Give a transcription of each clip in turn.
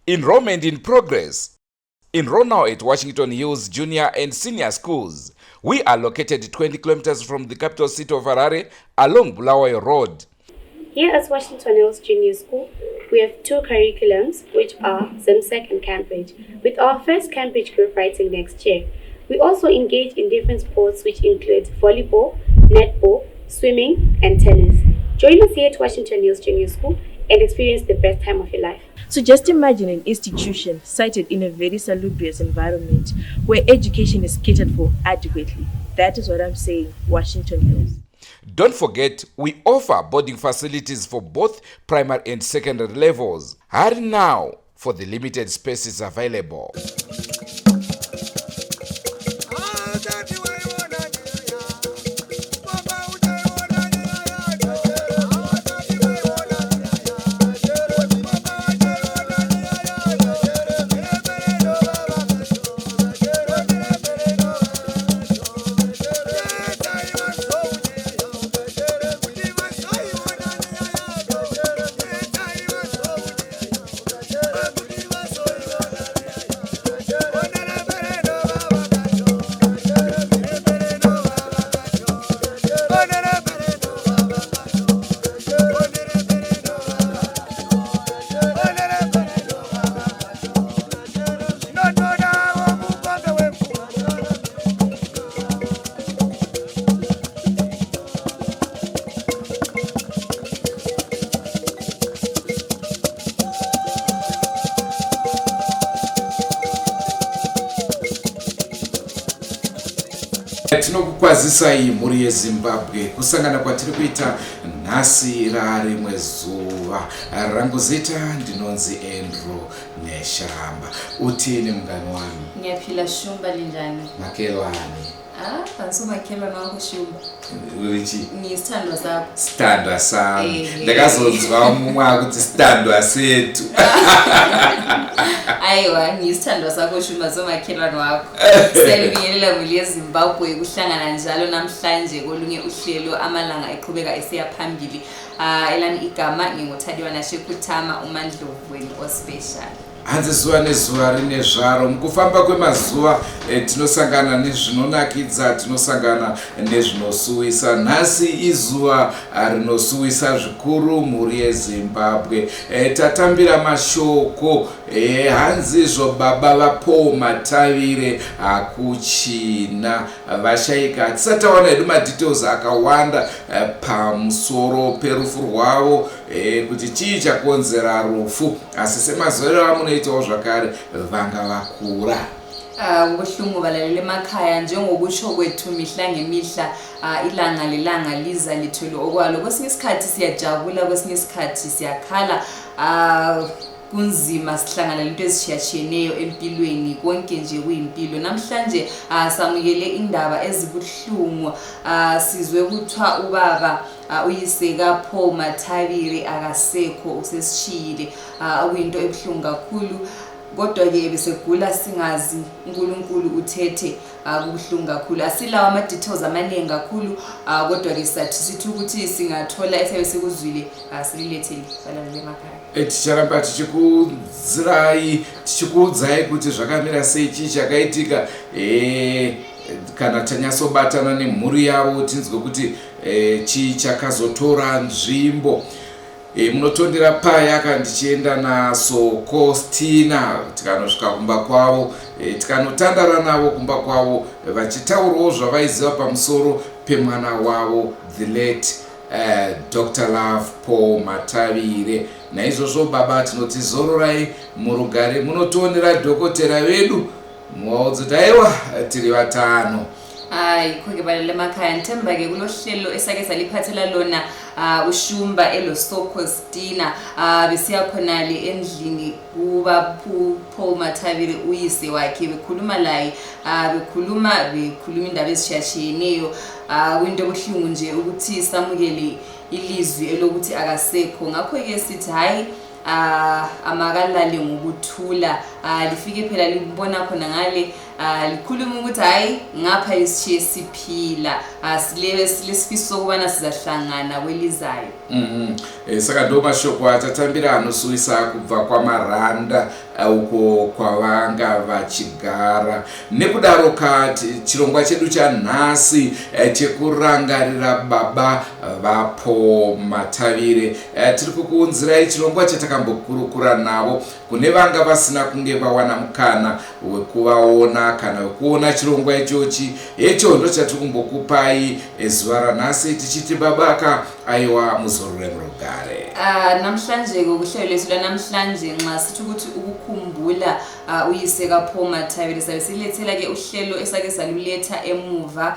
Enrollment in progress. Enroll now at Washington Hills Junior and Senior Schools. We are located 20 kilometers from the capital city of Harare along Bulawayo Road. Here at Washington Hills Junior School, we have two curriculums, which are ZIMSEC and Cambridge, with our first Cambridge group writing next year. We also engage in different sports, which include volleyball, netball, swimming, and tennis. Join us here at Washington Hills Junior School and experience the best time of your life. So just imagine an institution sited in a very salubrious environment where education is catered for adequately. That is what I'm saying, Washington Hills. Don't forget, we offer boarding facilities for both primary and secondary levels. Hurry now for the limited spaces available. Tinokukwazisai mhuri yeZimbabwe kusangana kwatiri kuita nhasi rarimwe zuva rangu zita ndinonzi Andrew Neshamba. Uthini mngani wami? Ngiyaphila Shumba, linjani? Makelwane. Ah, angisomakhelwane wakho Shumba. Urichi? Ngiyisithandwa sakho. Sithandwa sami. Ndakazonzwa mumwe akuti sithandwa sethu. Aiwa, ngiyisithandwa sakho Shumba somakhelwane wakho. Siyalibingelela muli yeZimbabwe kuhlangana njalo namhlanje kolunye uhlelo amalanga eqhubeka esiya phambili. Ah, elami igama nginguThadiwa Nashekuthama uMandlovu wenu ospecial. Hanzi zuva nezuva rine zvaro. Mukufamba kwemazuva eh, tinosangana nezvinonakidza, tinosangana nezvinosuwisa. Nhasi izuva ah, rinosuwisa zvikuru mhuri yeZimbabwe. Eh, tatambira mashoko eh, hanzizvo baba vaPaul Matavire hakuchina vashaika. Hatisati tawana hedu madetails akawanda eh, pamusoro perufu rwavo eh, kuti chii chakonzera rufu asi semazorero amunoitawo zvakare vanga vakura. Ah, kubuhlungu balaleli emakhaya njengokutsho kwethu mihla ngemihla ah, ilanga lelanga liza lithwele okwalo kwesinye isikhathi siyajabula kwesinye isikhathi siyakhala ah, kunzima sihlangana lento ezitshiyatshiyeneyo empilweni konke nje kuyimpilo namhlanje ah, samukele indaba ezibuhlungu ah, sizwe kuthiwa ubaba ah, uyise kaPaul Mathabire akasekho usesishiyile ah, okuyinto ebuhlungu kakhulu kodwa-ke ebesegula singazi uNkulunkulu uthethe ah, kubuhlungu kakhulu asilawo ama-details amaningi kakhulu ah, kodwa-ke sathi sithi ukuthi singathola esiyabe sikuzwile ah, sililethele balalele emakhaya Eh, ticharamba tichikudzirai tichikuudzai kuti zvakamira sei chii chakaitika eh, kana tanyatsobatana nemhuri yavo tinzwe kuti eh, chii chakazotora nzvimbo e, munotondera paya ka ndichienda naSokostina tikanosvika kumba kwavo e, tikanotandara navo kumba kwavo vachitaurawo zvavaiziva pamusoro pemwana wavo the late uh, Dr Love Paul Matavire. Naizvozvo baba tinoti zororai murugare, munotionera dhokotera vedu muvaudze kuti aiwa tiri vatano. Hayi khonke balele emakhaya ngithemba-ke kulohlelo esake saliphathela lona uh, uShumba eloSokostina uh, besiya khonale endlini kuba uPaul Mathabire uyise wakhe bekhuluma laye uh, bekhuluma bekhuluma indaba ezitshiyatshiyeneyo uh, kuyinto ebuhlungu nje ukuthi samukele ilizwi elokuthi akasekho ngakho-ke sithi hhayi Amakalale ngokuthula. Lifike phela libona khona ngale, likhuluma ukuthi hhayi, ngapha lisishiye siphila. Silesifiso sokubana sizahlangana kwelizayo. Saka ndo mashoko atatambira anosuwisa kubva kwaMaranda, uko kwavanga vachigara. Nekudaro ka chirongwa chedu chanhasi chekurangarira baba vaPaul Matavire, tiri kukuunzirai chirongwa chatakambokurukura navo. Kune vanga vasina kunge vawana mukana wekuvaona kana wekuona chirongwa ichochi, hecho ndo chatiri kumbokupai zuva ranhasi, tichiti babaka aiwa, muzorore murugare. Namhlanje kuhlelo lethu lanamhlanje, nxa sithi ukuthi ukukhumbula uyise kaPaul Matavire, sabe silethela ke uhlelo esake saluletha emuva,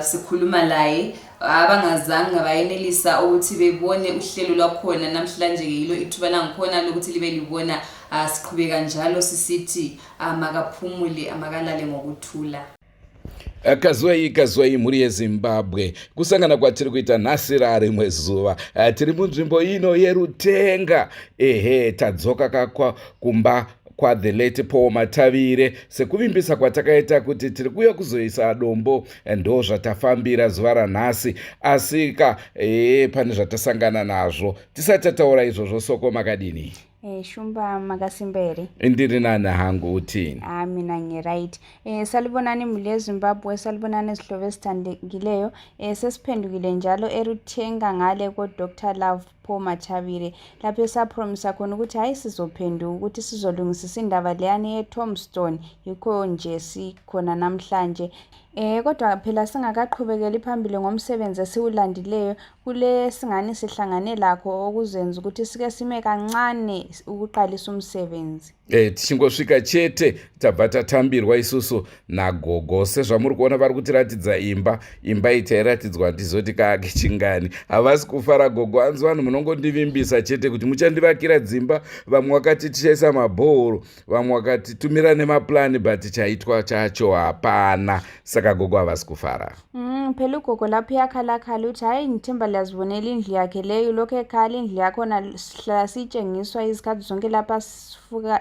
sikhuluma laye. Abangazange bayenelisa ukuthi bebone uhlelo lwakhona, namhlanje-ke yilo ithuba langikhona lokuthi libe libona. Siqhubeka njalo sisithi makaphumule, amakalale ngokuthula. Kazwai kazwai, mhuri yeZimbabwe, kusangana kwatiri kuita nhasi rarimwe zuva. Tiri munzvimbo ino yeRutenga. Ehe, tadzoka kakwa kumba kwaThe late Paul Matavire, sekuvimbisa kwatakaita kuti tiri kuuya kuzoisa dombo. Ndo zvatafambira zuva ranhasi, asika pane zvatasangana nazvo. Tisati tataura izvozvo, Soko, makadini? Shumba, makasimba here? Ndiri nani hangu, uthini? Ah, mina ngiright. Salibonani mhuri yeZimbabwe, salibonani izihlobo ezithandekileyo. Sesiphendukile njalo eRuthenga ngale ko-Dr Love Paul Matavire, lapho esapromisa khona ukuthi hayi, sizophenduka ukuthi sizolungisisa indaba leyani ye-tombstone. Yikho nje sikhona namhlanje. Kodwa phela singakaqhubekeli phambili ngomsebenzi esiwulandileyo, kule singani sihlangane lakho okuzenza ukuthi sike sime kancane ukuqalisa umsebenzi. Tichingosvika chete tabva tatambirwa isusu nagogo. Sezvamuri kuona, vari kutiratidza imba. Imba iyi tairatidzwa ndizoti kaake chingani. Havasi kufara gogo, anzi vanhu munongondivimbisa chete kuti muchandivakira dzimba. Vamwe vakati tichaisa mabhohoro, vamwe vakati tumira nemaplani, but chaitwa chacho hapana. Saka gogo havasi kufara. Phela ugogo lapho uyakhalakhala, uthi hhayi, ngithemba liyazibonela indlu yakhe leyo, lokhu ekhala. Indlu yakhona sihlala siyitshengiswa izikhathi zonke lapha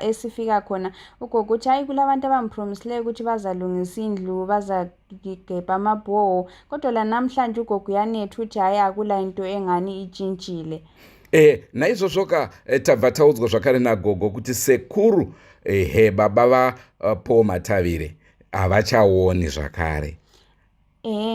esifika khona. Ugogo uthi hhayi, kulabantu abampromisileyo ukuthi bazalungisa indlu, bazagebha amabhoho, kodwa la namhlanje ugogo uyanetha, uthi hhayi, akula into engani itshintshile. Naizvozvo ka tabva taudzwa zvakare nagogo kuti sekuru, ehe, baba vaPaul Matavire havachaoni zvakare.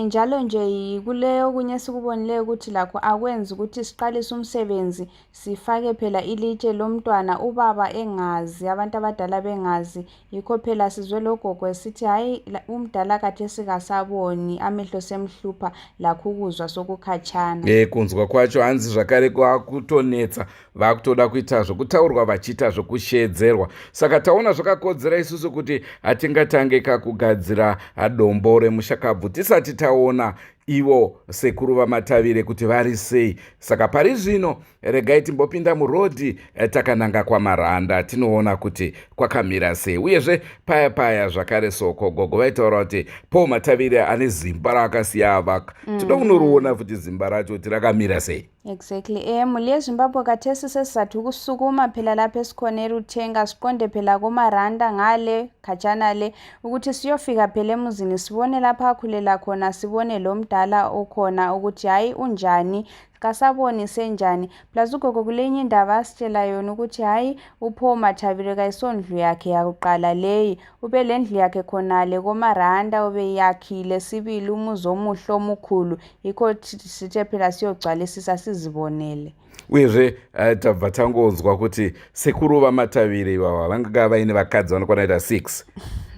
Njalo nje kuleyo okunye esikubonileyo ukuthi lakho akwenzi ukuthi siqalise umsebenzi, sifake phela ilitshe lomntwana ubaba engazi, abantu abadala bengazi. Yikho phela sizwe lo gogo esithi hhayi, umdala khathesi kasaboni, amehlo semhlupha, lakho ukuzwa sokukhatshana. Kunzwa kwacho hanzi zvakare kwakutonetsa, vakutoda kuita zvokutaurwa vachiita zvokushedzerwa. Saka taona zvakakodzera isusu kuti hatingatange kakugadzira dombo remushakabvu tisati taona ivo sekuru vaMatavire kuti vari sei. Saka pari zvino regai timbopinda murodhi, takananga kwaMaranda, tinoona kuti kwakamira sei. Uyezve paya paya zvakare, Soko, gogo vaitaura kuti Paul Matavire ane zimba raakasiya avaka. Tinoda kunoriona futi zimba racho kuti rakamira sei. Exactly. Mhuri yeZimbabwe, khathesi sesizathi ukusukuma phela lapho esikhona eRuthenga, siqonde phela koMaranda ngale khatshana le, ukuthi siyofika phela emuzini, sibone lapho akhulela khona, sibone lo mdala okhona ukuthi hhayi, unjani, kasaboni senjani. Plus ugogo kulenye indaba asitshela yona ukuthi hhayi, uPaul Matavire kayisondlu yakhe yakuqala leyi, ube le ndlu yakhe khonale koMaranda, ubeyakhile sibili umuzi omuhle omukhulu. Yikho sithe phela siyogcwalisisa sizibonele. Uyezve tabva tangonzwa kuti sekuru vaMatavire ivava vanga vaine vakadzi vanokwana kuita 6,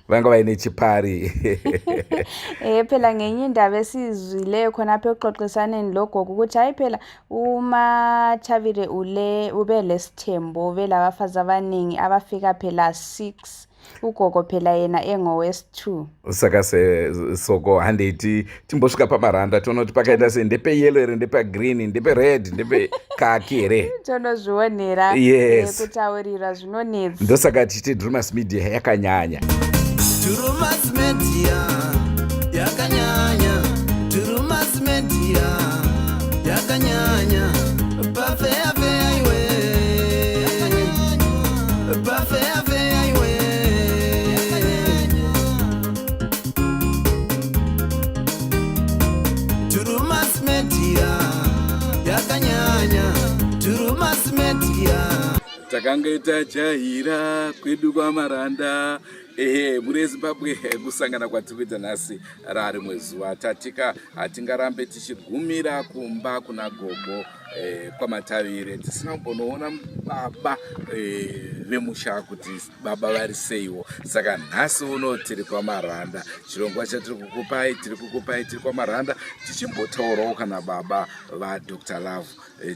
vanga vaine chipari. Phela ngenye indaba esizwileyo khonapha ekuxoxisaneni logogo ukuthi hayi, phela uMathavire ule ube lesithembo, ube labafazi abaningi abafika phela 6, ugogo phela yena engowesi-2. Saka Soko, handei timbosvika paMaranda, tiona kuti pakaita sei. Ndepeyellow here, ndepagreen, ndepered, ndepekaki here? Tonozvionera. Yes. Kutaurirwa zvinonetsa. Ndosaka tichiti Drumas Media yakanyanya. Drumas Media yakanyanya, Drumas Media yakanyanya, pafeya feya iwe. Pafeya iwe. Turumas Media yakanyanya. Turumas Media. Takange tajaira kwedu kwaMaranda. Ehe, mhuri yeZimbabwe, kusangana kwatiri kuita nhasi rarimwe zuva. Tatika hatingarambe tichigumira kumba kuna gogo kwaMatavire tisina kumbonoona baba vemusha kuti baba vari seiwo. Saka nhasi uno tiri kwaMaranda. Chirongwa chatiri kukupai, tiri kukupai tiri kwaMaranda tichimbotaurawo kana baba vaDr Love,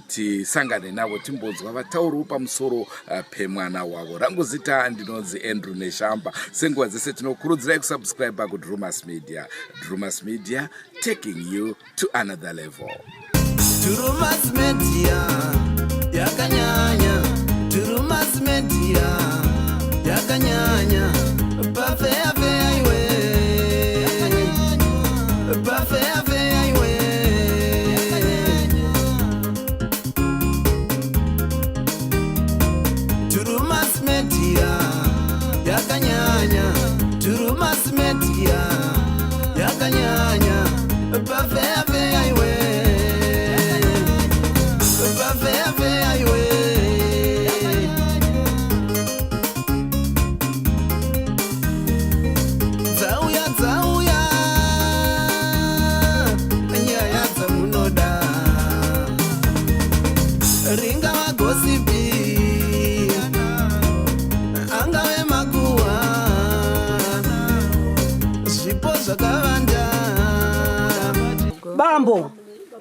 tisangane navo timbonzwa vataurawo pamusoro pemwana wavo. Rangu zita ndinonzi Andrew Neshamba. Senguva dzese tinokurudzirai kusubscribe kuDrumas Media. Drumas Media, taking you to another level. Turumas Media yakanyanya. Turumas Media yakanyanya. Pafeya feya iwe. Pafeya feya iwe. Turumas Media yakanyanya. Turumas Media yakanyanya. Pafeya feya iwe. Pafeya feya iwe. Dzauya dzauya nyaya dzamunoda, ringava gossip, angave makuhwa, zvipo zvakawanda. Bambo,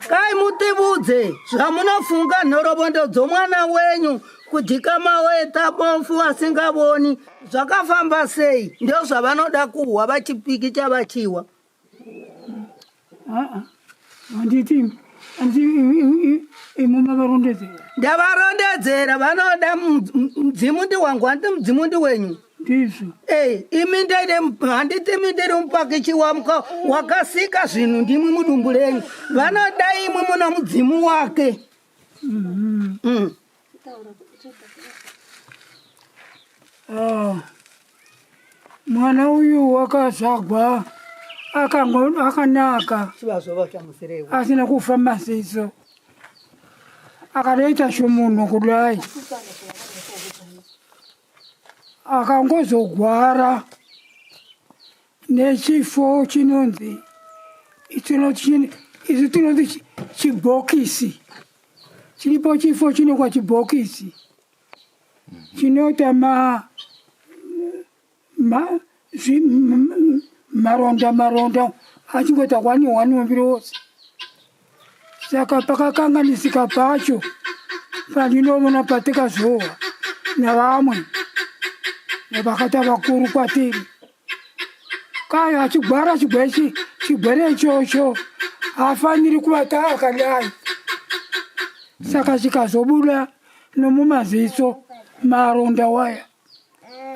kai mutivudze zvamunofunga nhorovondo dzomwana wenyu kudhikama weta bofu asingavoni, zvakafamba sei? Ndo zvavanoda kuhwa vachipikicha vachiwa. Aa, handiti imi mavarondedzera? Ndavarondedzera. Vanoda mudzimu ndi wangu, handiti mudzimu ndi wenyu? Ndizvo. Ei, imi ndiri, handiti imi ndiri mupakichi wakasika zvinhu, ndimwi mudumbu renyu. Vanoda imwi muna mudzimu wake. Ah, mwana uyu wakazvagwa akanaka, asina kufa maziso, akatoita chomunhu kudai, akangozogwara nechifo chinonzi isu tinoti chibhokisi. Chiripo chifo chinokwa chibhokisi chinoita maronda maronda achingoita wani wani muviri wose. Saka pakakanganisika pacho pandinoona patikazowa navamwe nevakaita vakuru kwatiri, kai achigwara chigwere chigwere ichocho haafaniri kuvata akadai. Saka chikazobuda nomumaziso maronda waya,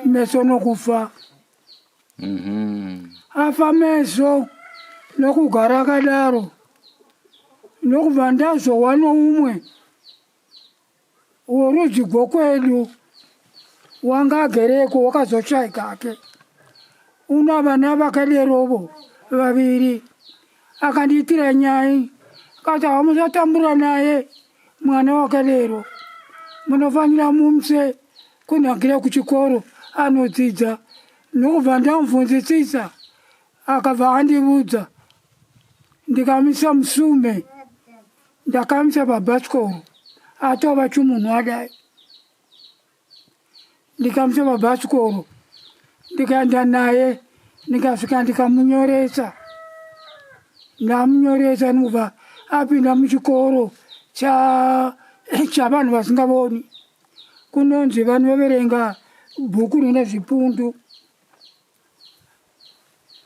meso nokufa. Afa meso nokugara akadaro, nokubva ndazowa noumwe worudzi gwokwedu wanga agereko, wakazotsvaikake, una vana vakaderovo vaviri. Akandiitira nyai, akati, "Hamusatambura naye mwana wakadero, munofanira mumuse kunhangira kuchikoro anodzidza." Nokubva ndamubvunzisisa, akabva andivudza, ndikamisa musume, ndakamisa pabhasikoro atova chimunhu adai. Ndikamisa pabhasikoro, ndikaenda naye, ndikasvika ndikamunyoresa. Ndamunyoresa, ndikubva apinda muchikoro chavanhu vasingavoni, kunonzi vanoverenga bhuku rine zvipundu.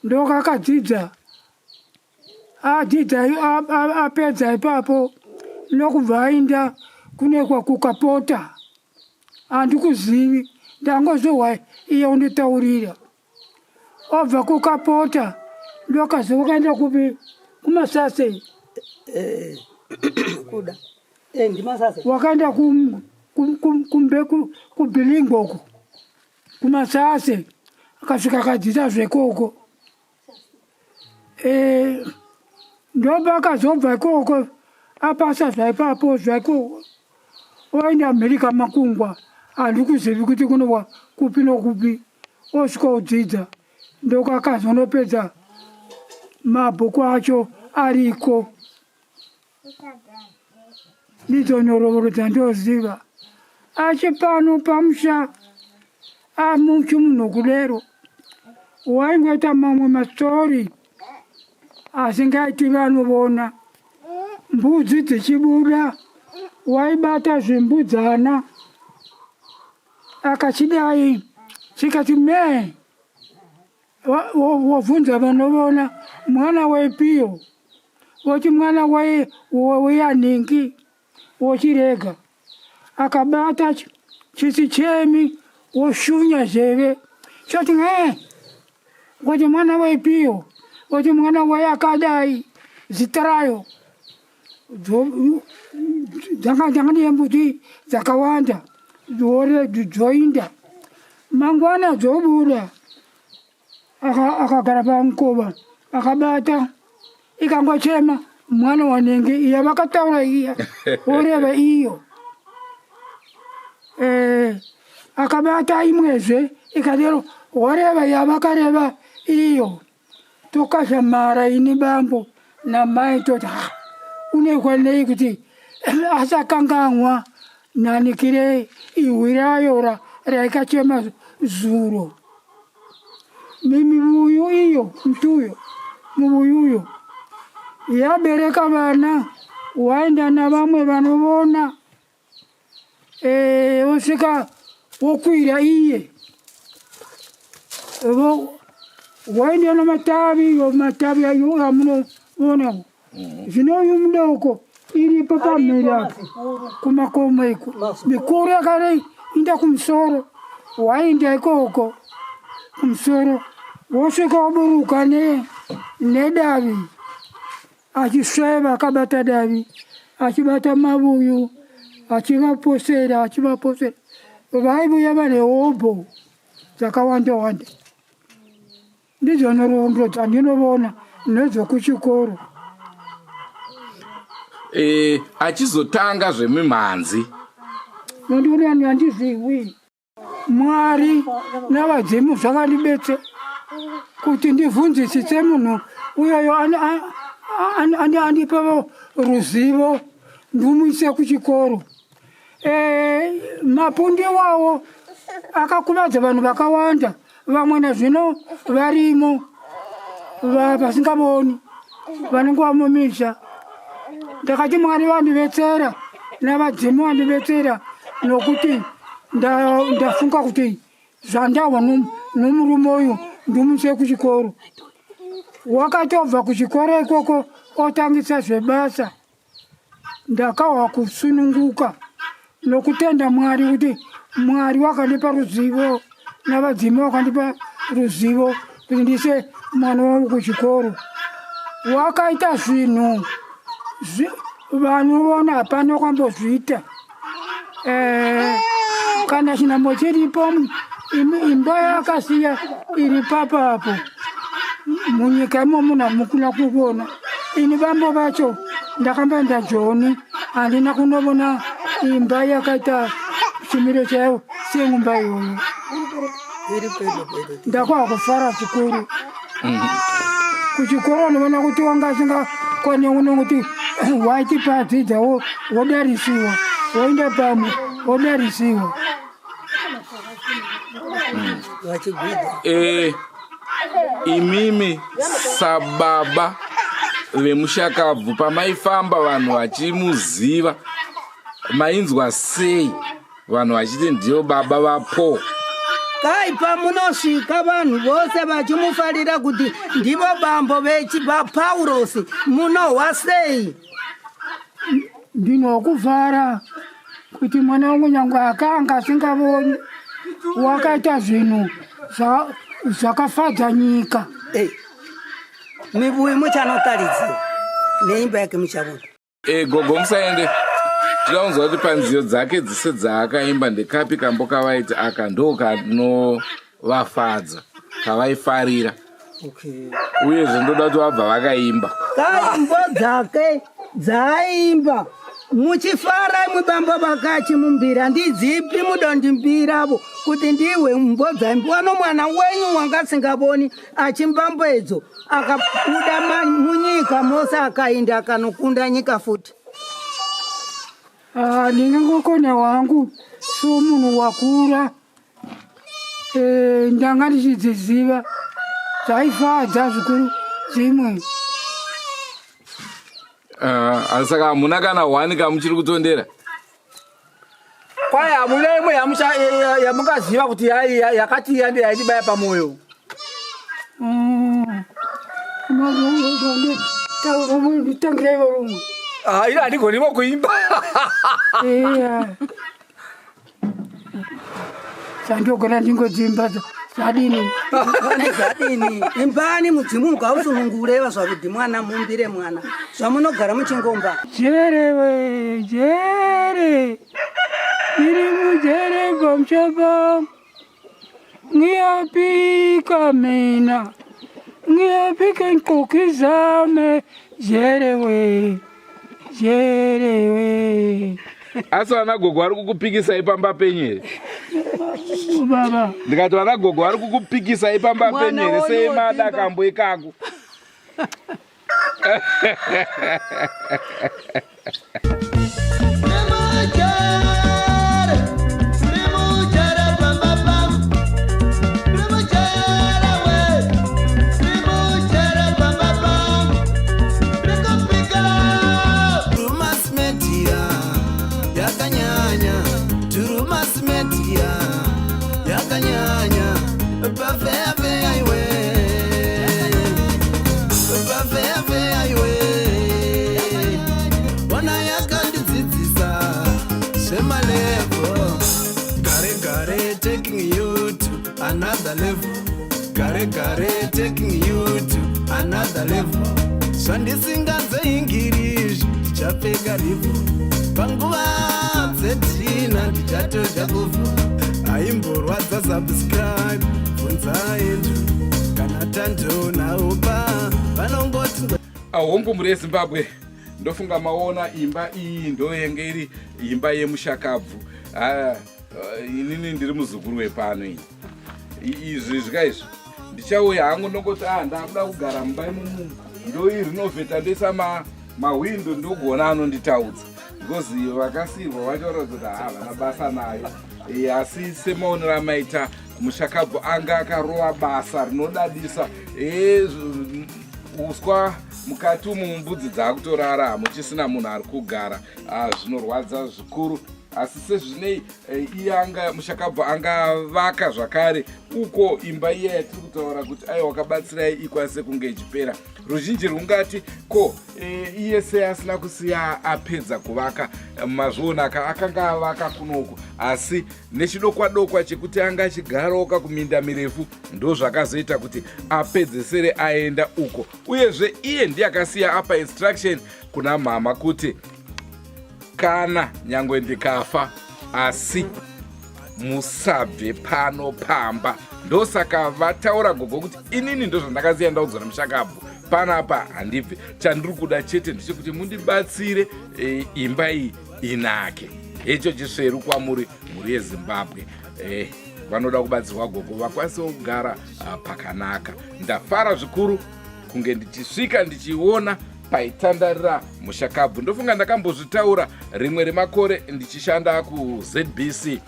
Ndokakadzidza, adzidza, apedza ipapo, nokubva aenda kunekwa kukapota. Handikuzivi, ndangozohwa iye unditaurira. Obva kukapota, ndokazowakaenda kupi? Kumasase. kumasase akasvika akadzidza zvekoko e, ndoba akazobva ikoko apasa zvaipapo zvaikoko oenda mhiri kamakungwa handikuzivi kuti kunowa kupi nokupi osvika odzidza ndokakazonopedza mabhuku acho ariko ndidzo nhorovoro dzandoziva achi pano pamusha amuchi munhu kudero waingoita mamwe mastori asingaiti vanovona mbudzi dzichibuda waibata zvimbudzana akachidai chikati mee Wobvunza vanovona mwana wepiyo voti mwana weyanhingi wochirega akabata chisichemi woshunya zheve choti ng'ee woti mwana wepiyo woti mwana weyakadai zita rayo dzanga dzanga nembuti dzakawanda dzoinda mangwana dzobuda akagara pamukova akabata ikangochema mwana wanenge iya vakataura iya oreva iyo eh, akabata imwezve ikadero wareva yavakareva iyo Tokashamara ini bambo namai toti ha unoikwa nei kuti asakanganwa nanikire ihwi rayo raikachema zuro mimivuyu iyo mtuyo muvuyu uyo yabereka vana waenda navamwe vanovona Eh, wosvika wokwira iye waenda namatavi yo matavi ayo amunoona zvino uyu mudoko iripo pamhiri apo kumakomo iko mikuru yakare inda kumusoro wainda ikoko kumusoro wosvika woburuka nedavi achisveva akabata davi achibata mavuyu achivaposera achivaposera vaivuya vane hobho dzakawanda wanda ndidzo nhoroondo dzandinovona nedzokuchikoro e, achizotanga zvemimhanzi nondiona handiziwi Mwari navadzimu zvakandibetse kuti ndivhunzisise munhu uyoyo andipe ruzivo ndimuise kuchikoro. Eh, mapundi iwawo akakuvadza vanhu vakawanda vamwe nazvino varimo vasingavoni vanenge vamumisha ndakati mwari vandibetsera navadzimu vandibetsera nokuti ndafunga kuti zvandahwa nomurume uyu ndimuse kuchikoro wakatobva kuchikoro ikoko otangisa zvebasa Ndakahwa kusununguka nokutenda Mwari kuti Mwari wakandipa ruzivo navadzimu wakandipa ruzivo kuti ndise mwana wangu kuchikoro. Wakaita zvinhu vanoona hapana wakambozviita. Eh, kana chinambo chiripo imba yakasiya iri papapo munyika imomo namukuna kuvona ini vambo vacho ndakamboenda joni handina kunovona imba yakaita chimiro chayo sengumba iyoyo ndakwaa kufara zvikuru kuchikoro unoona kuti wanga asingakone unokuti waiti padzidza wodarisiwa woenda pamwe wodarisiwa Eh, imimi sababa vemushakabvu pamaifamba vanhu vachimuziva mainzwa sei vanhu vachiti ndiyo baba vaPaul Kai pamunosvika vanhu vose vachimufarira kuti ndivo bambo vechiPaurosi munohwa sei? Ndinokufara kuti mwana wangu nyange akanga asingavoni wakaita zvinhu zvakafadza nyika. Hey, mivuyi muchanotaridziwa neimba yake muchavona. E, gogo musaende. Tinoda kunzwa kuti panziyo dzake dzese dzaakaimba ndekapi kambo kavaiti aka ndo kanovafadza kavaifarira. Okay. Uyezve ndoda kuti vabva vakaimba. Kaimbo dzake dzaaimba muchifara imwi bambo vakachimumbira ndidzipi mudondimbiravo kuti ndiwe mbo dzaimbiwa nomwana wenyu wangasingavoni achimbambo idzo akabuda munyika mose akainda akanokunda nyika futi. Ah, ndingangokona wangu somunhu wakura eh, ndanga ndichidziziva dzaifadza zvikuru dzimwe. Ah, saka hamuna kana one kamuchiri kutondera? Kwai hamuna imwe yamungaziva kuti yakati iya ndiyo yaindibaya pamwoyo? Ah, ino handigonivo kuimba. Sandogona ndingodzimba zvadini? Zvadini? Imbani mudzimu ngausunungure vazvavidi mwana mumbire mwana zvamunogara muchingomba. Jere we jere ndiri mujere pamushaba ngiyapika mina ngiyapika nkoki zame jere we jere we. Asi vana gogo vari kukupikisai pamba penyu here? Baba. Ndikati vana gogo vari kukupikisai pamba penyu here sei mada kambo ikako? Another level, gare gare taking you to another level. Zvandisinganzeingiri ndichapfeka rivhu panguva dzetina ndichatodya kuvhu aimborwadza. Subscribe, bvunza Andrew kana tandonaupa vanongoti. Ahongu mhuri yeZimbabwe, ndofunga maona imba iyi ndoyenge iri imba yemushakabvu. Ah, inini ndiri muzukuru wepano ini. Izvi zvika izvi ndichauya hangu ndongoti ah, ndakuda kugara mumba imomu ndoirinovheta ndoisa mahwindo ndogona anonditaudza because vakasiirwa vacharatidza kuti havana basa nayo. Asi semaonero amaita mushakabvu anga akarova basa rinodadisa. Uswa mukati umu, mbudzi dzaakutorara, hamuchisina munhu ari kugara. Ah, zvinorwadza zvikuru asi sezvinei iye anga mushakabvu angavaka zvakare uko imba iya yatiri kutaura kuti aiwa wakabatsirai ikwanise kunge ichipera. Ruzhinji rungati ko iye sei asina kusiya apedza kuvaka? Mazvionaka akanga avaka kunoku asi nechidokwadokwa chekuti anga achigaroka kuminda mirefu ndo zvakazoita kuti apedzesere aenda uko. Uyezve iye ndiye akasiya apa instruction kuna mama kuti kana nyangwe ndikafa asi musabve pano pamba. Ndosaka vataura gogo kuti inini ndozvandakasiya ndaudzwa nemushakabvu panapa handibve, chandiri kuda chete ndechekuti mundibatsire imba iyi inake. Hecho chisveru kwamuri mhuri yeZimbabwe. Vanoda kubatsirwa gogo vakwanisewo kugara pakanaka. Ndafara zvikuru kunge ndichisvika ndichiona paitandarira mushakabvu. Ndofunga ndakambozvitaura rimwe remakore ndichishanda kuZBC.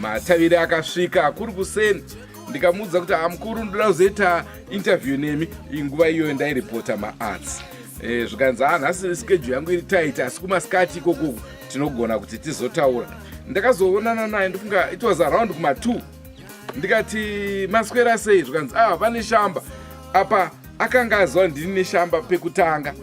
Mataviri akasvika kuri kuseni ndikamuudza kuti amukuru ndoda kuzoita interview nemi. Nguva iyoyo ndairipota maarts. Zvikanzi ha nhasi schedule yangu iri tight asi kumasikati ikoko tinogona kuti tizotaura. Ndakazoonana naye ndofunga it was around kuma2 ndikati maswera sei? Zvikanzi ah vane shamba apa. Akanga aziva ndini neshamba pekutanga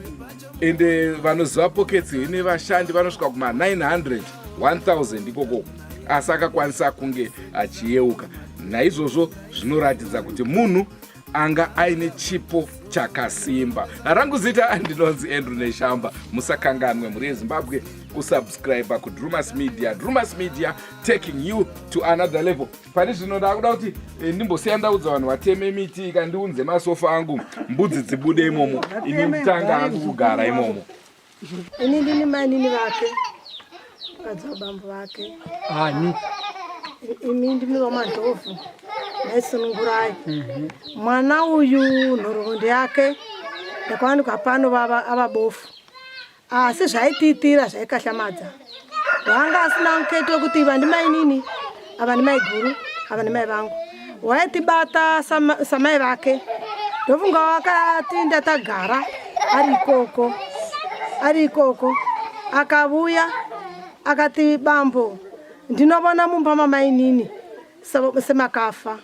ende vanoziva Pockets ine vashandi vanosvika kuma900 1000 ikoko asi akakwanisa kunge achiyeuka. Naizvozvo zvinoratidza kuti munhu anga aine chipo chakasimba. Rangu zita ndinonzi Andrew Neshamba. Musakanganwe mhuri yeZimbabwe. kusubscribe kuDrumas Media. Drumas Media, taking you to another level. Pari zvino ndakuda kuti eh, ndimbosiya ndaudza vanhu vateme miti ikandiunze masofa angu, mbudzi dzibude imomo, ini kutanga hangu kugara imomo. Ini ndini mainini vake, mukadzi wabambo vake. Ani? Imi ndimi vaMandlovu, maisunungurai. Mwana uyu nhoroondo yake ndakawanikwa pano vava ava bofu, asi zvaitiitira zvaikahlamadza. Wanga asina muketo wekuti iva ndimainini, ava ndimaiguru, ava ndimai vangu. Waitibata samai vake. Ndofunga wakati ndatagara ari ikoko, ari ikoko akavuya akati, bambo, ndinovona mumba mamainini semakafa,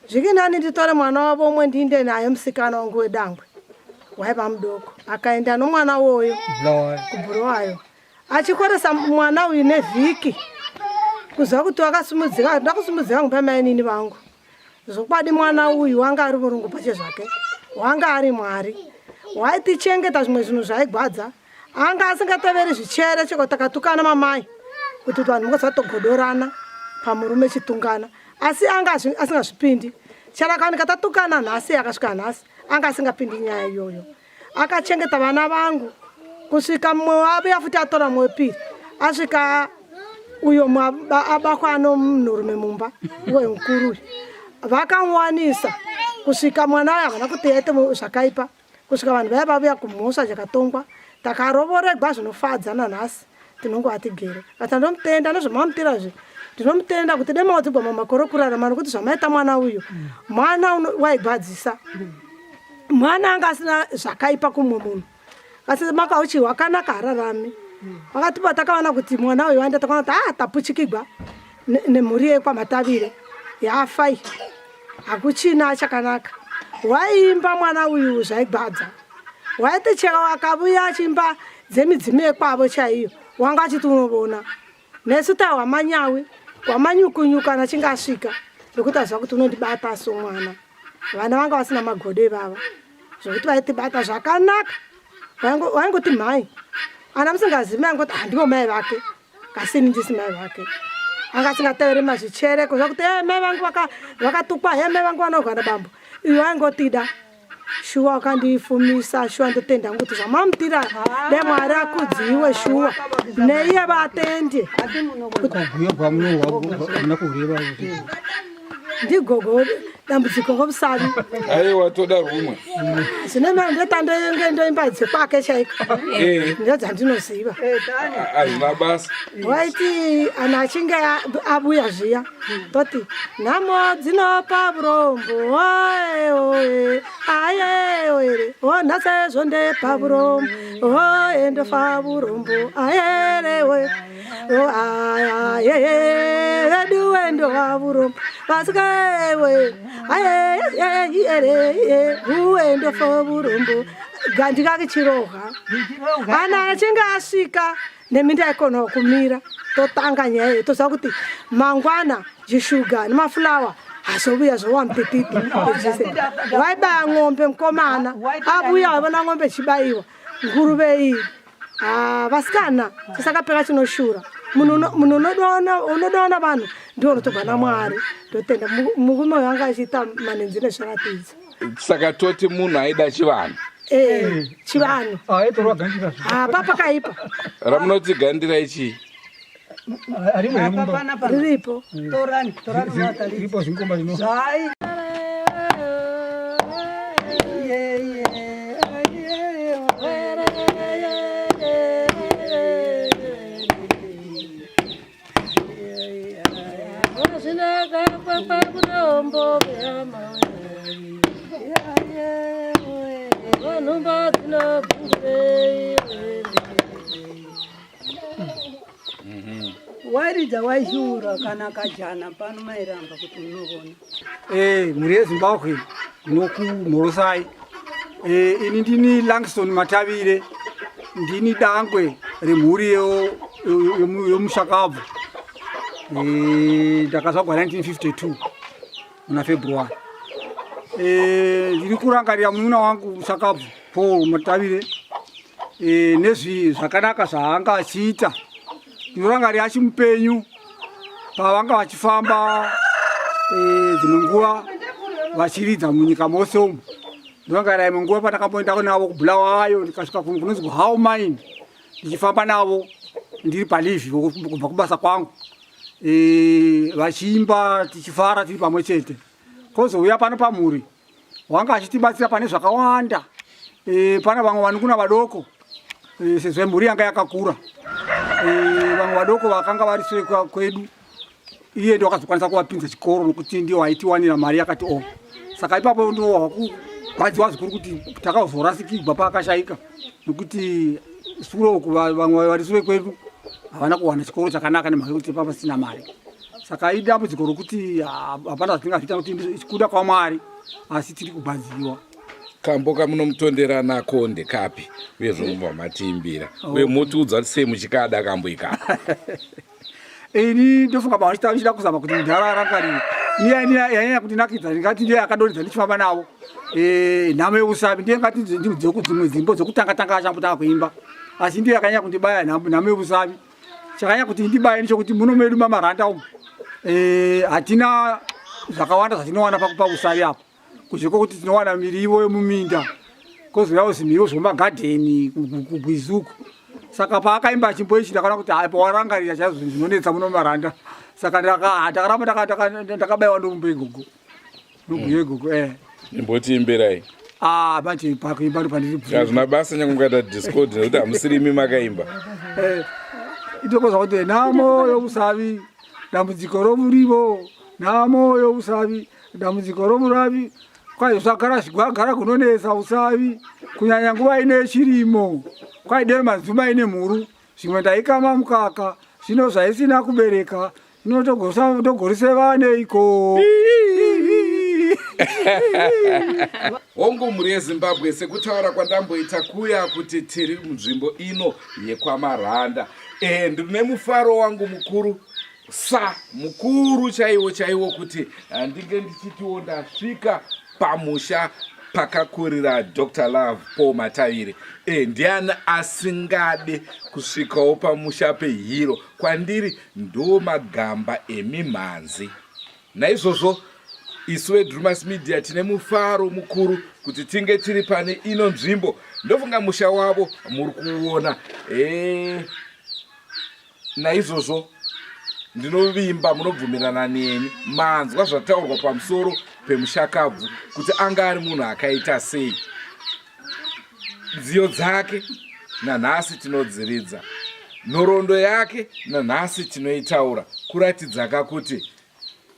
zvikinani nditore mwana wavo umwe ndiinde naye, musikana wangu wedangwe waiva mudoko. Akaenda nomwana uwoyo kuBhuruwayo, achikoresa mwana uyu nevhiki, kuziva kuti wakasimudzika, ndakusimudzika mumba mainini vangu. Zvokwadi mwana uyu wanga ari murungu pache zvake, wanga ari Mwari, waitichengeta. Zvimwe zvinhu zvaigwadza, anga asingateveri zvichere cheko takatukana mamai kuti vanhu mukasatogodorana pamurume chitungana, asi anga asingazvipindi. Charakawanika tatukana nhasi, akasvika nhasi anga asingapindi nyaya iyoyo. Akachengeta vana vangu kusvika mumwe wavuya futi atora mumwe wepiri, asvika uyo abakwa ano munhurume mumba uye mukuru uyu vakamuwanisa kusvika mwana uyo havana kuti aite zvakaipa, kusvika vanhu vaya vavuya kumhosva jakatongwa, takarovoregwa zvinofadza. Nanhasi tinongova tigere but andomutenda nezvamamutira zve, ndinomutenda kuti dai mawadzigwa mamakore okurarama, nokuti zvamaita mwana uyu, mwana waigwadzisa, mwana anga asina zvakaipa kumwe munhu, asi makauchi wakanaka hararami. Vakatipa takaona kuti mwana uyu waenda, takaona kuti ah, tapuchikigwa nemhuri yekwaMatavire yafa iyi, hakuchina chakanaka. Waiimba mwana uyu zvaigwadza, waiti chero akavuya achiimba dzemidzimu yekwavo chaiyo, wanga achiti unovona nesu tawa manyawi wamanyukunyu kana achinge asvika, nekuti aziva kuti unondibata somwana. Vana vanga vasina magodo ivava zvokuti vaitibata zvakanaka, waingoti mhai ana musingazivi, maingoti handivo mai vake, kasi ini ndisi mai vake. Anga asingateveri mazvichereko zvakuti e mai vangu vakatukwa, he mai vangu vanorwa nabambo. Iwe waingotida shuwa, wakandifumisa shuwa. Ndotenda kuti zvamamutira dai Mwari akudziwe shuwa, neiye vatende. Ndigogo dambudziko romusavi. Aiwa, toda rumwe. Zvine ndotandenge ndoimba dzekwake chaiko, ndodzandinoziva. Hazvina basa. Waiti ana achinge abuya zviya, toti nhamo dzinopa vurombo, oe oe aye oere o nhasezvo ndepa vurombo, oe ndofa vurombo aere oe o aye veduwe ndowa vurombo vasikaewe aye ere uwe ndofa vurombo. Gandikakichirohwa ana achinge asvika neminda ikonawo kumira, totanga nyaya iyo, toziva kuti mangwana jishuga nemafulawa hazovuya zvowa mupipiti. Waibaya ng'ombe mukomana avuya, wavona ng'ombe ichibayiwa, nguruve iyi. Ah, vasikana chisakapera chinoshura. Munhu unodoona vanhu ndiwo unotobva naMwari. Ndotenda murume uyo anga achiita manenzi nezviratidzo. Saka toti munhu aida chivanhu? Eh, chivanhu apa pakaipa. Ramunoti gandira ichii? Riripo. Ripo zvinkomba zvino. Vanhumba dzinobvungurei. Wairidza, waishura kana kajana pano mairamba kuti unovona. Mhuri yeZimbabwe, ndinokumhorosai. Ini ndini Langston Matavire, ndini dangwe remhuri yomushakabvu. Ndakazvagwa 1952 muna February. Ndiri kurangarira munun'una wangu mushakabvu Paul Matavire nezvi zvakanaka zvaanga achiita. Ndinorangarira achimupenyu pavanga vachifamba eh, dzimwe nguva vachiridza munyika mose umu. Ndinorangarira imwe nguva pandakamboenda navo kuBulawayo ndikasvika kunonzi kuHow Mine ndichifamba navo ndiri palivi kubva kubasa kwangu eh, vachiimba tichifara tiri pamwe chete. Kozouya pano pamhuri wanga achitibatsira pane zvakawanda e, pana vamwe vanukuna vadoko e, sezvo mhuri yanga yakakura e, vamwe vadoko vakanga vari sure kwedu iye ndo akazokwanisa kuvapinza chikoro nokuti ndiyo aitiwanira mari yakati o saka ipapo ndo wakurwadziwa zvikuru kuti takazorasikigwa paakashaika nokuti sure uku vamwe vari sure kwedu havana kuwana chikoro chakanaka nemhaka yekuti papasina mari saka idambudziko rokuti hapana zvatingazviita kuti kuda kwamwari asi tiri kugwadziwa kambo kamunomutondera nako ndekapi uye zvomubva matiimbira oh. uye motiudza kuti sei muchikada kambo ikako ini ndofunga bavachida kuzama kuti mudhara arangarire yanyanya kundinakidza ndingati ndiye akadonhedza ndichifamba navo eh, nhamo yeusavi ndiye ngati dzimwe dzimbo dzekutanga tanga achambotanga kuimba asi ndiye yakanyanya kundibaya nhamo yeusavi chakanyanya kuti ndibaye ndechokuti muno medu mamaranda umu eh, hatina zvakawanda zvatinowana pakupa usavi apo kuzve kwokuti tinowana mirivo yemuminda kozouyawo zvimirivo zvomumagadheni kugwizi uku saka paakaimba chimbo ichi ndakaona kuti apo warangarira chaizvo zvinhu zvinonetsa muno maranda saka ndakaramba ndakabaiwa ndombo igogo nobhuya igogo eh imbotiimbirai ah manje pakuimba ndopandiri hazvina basa nyange mukaita discord nekuti hamusiri imi makaimba eh, itokozva kuti nhamo yomusavi dambudziko romurivo nhamo yomusavi dambudziko romuravi kwai zvagara zvigwagara kunonetsa usavi kunyanya nguva ino yechirimo kwai dero madzuma ine mhuru zvimwe ndaikama mukaka zvino zvaisina kubereka zvino togorise vaneiko Hongu mhuri yeZimbabwe sekutaura kwandamboita kuya kuti tiri munzvimbo ino yekwaMaranda. Eh, ndine mufaro wangu mukuru sa mukuru chaiwo chaiwo kuti eh, ndinge ndichitiwo ndasvika pamusha pakakurira Dr Love Paul Matavire. E, ndiani asingade kusvikawo pamusha pehero kwandiri ndo magamba emimhanzi. Naizvozvo isu veDrumas Media tine mufaro mukuru kuti tinge tiri pane ino nzvimbo. Ndofunga musha wavo muri kuona. E, Naizvozvo ndinovimba munobvumirana neni manzwa zvataurwa pamusoro pemushakabvu kuti anga ari munhu akaita sei. Nziyo dzake nanhasi tinodziridza, nhoroondo yake nanhasi tinoitaura kuratidzaka kuti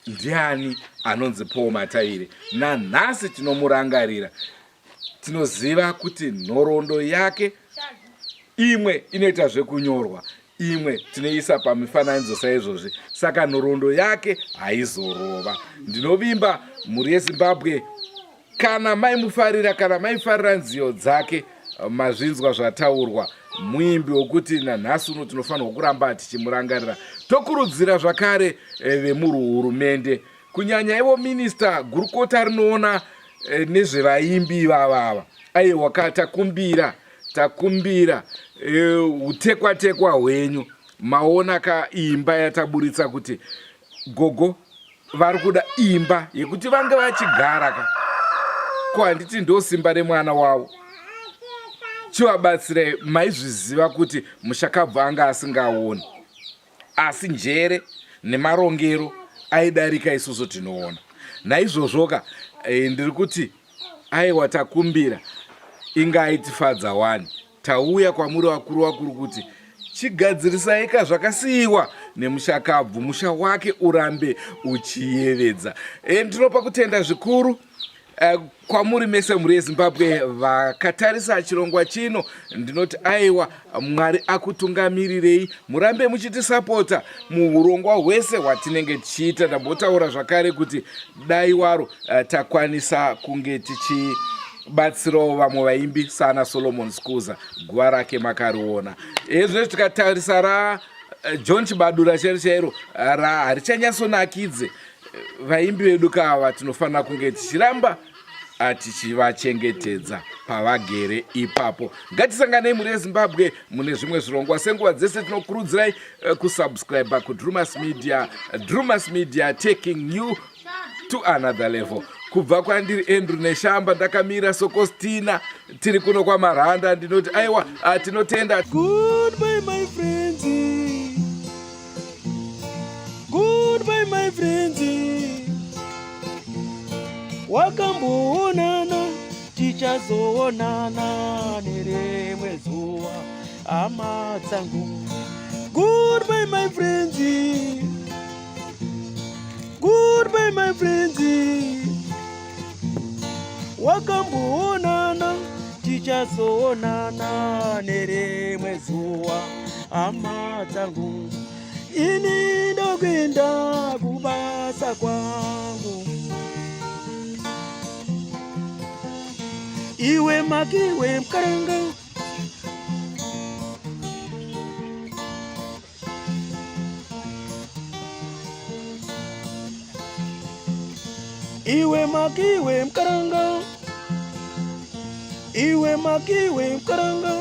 ndiani anonzi Paul Mataire. Nanhasi tinomurangarira. Tinoziva kuti nhoroondo yake imwe inoita zvekunyorwa imwe tinoisa pamifananidzo saizvozvi saka nhoroondo yake haizorova ndinovimba mhuri yezimbabwe kana maimufarira kana maifarira nziyo dzake mazvinzwa zvataurwa muimbi wokuti nanhasi uno tinofanirwa kuramba tichimurangarira tokurudzira zvakare eh, vemuruhurumende kunyanya ivo minista gurukota rinoona eh, nezvevaimbi ivava ava aiwa ka takumbira takumbira eh, utekwatekwa hwenyu maona ka imba yataburitsa kuti gogo vari kuda imba yekuti vange vachigara ka ko handiti ndo simba remwana wavo chivabatsirai maizviziva kuti mushakabvu anga asingaoni asi njere nemarongero aidarika isusu tinoona naizvozvoka e, ndiri kuti aiwa takumbira inga aitifadza wani tauya kwamuri vakuru vakuru kuti chigadzirisaika zvakasiyiwa nemushakabvu musha wake urambe uchiyevedza e, ndinopa kutenda zvikuru Eh, kwamuri mese mhuri yezimbabwe vakatarisa chirongwa chino ndinoti aiwa mwari akutungamirirei murambe muchitisapota muurongwa hwese hwatinenge tichiita ndambotaura zvakare kuti dai waro eh, takwanisa kunge tichibatsirawo vamwe vaimbi sana solomon scuza guva rake makariona ezvino tikatarisa ra eh, john chibadura chairo chairo ra harichanyatsonakidze vaimbi vedu kava tinofanira kunge tichiramba ah, tichivachengetedza pavagere ipapo. Ngatisanganei mhuri yeZimbabwe mune zvimwe zvirongwa. Senguva dzese tinokurudzirai eh, kusubscribe kuDrumas Media. Drumas Media taking you to another level. Kubva kwandiri Andrew Neshamba, ndakamira Sokostina, tiri kuno kwaMaranda, ndinoti aiwa, ah, tinotenda. Goodbye my friends. Goodbye my friends. Wakamboonana tichazoonana nerimwe zuva hama dzangu. Goodbye my friends. Goodbye my friends. Wakamboonana tichazoonana nerimwe zuva hama dzangu. Ini ndokuenda kubasa kwangu. Iwe makiwe mkaranga. Iwe makiwe mkaranga. Iwe makiwe mkaranga.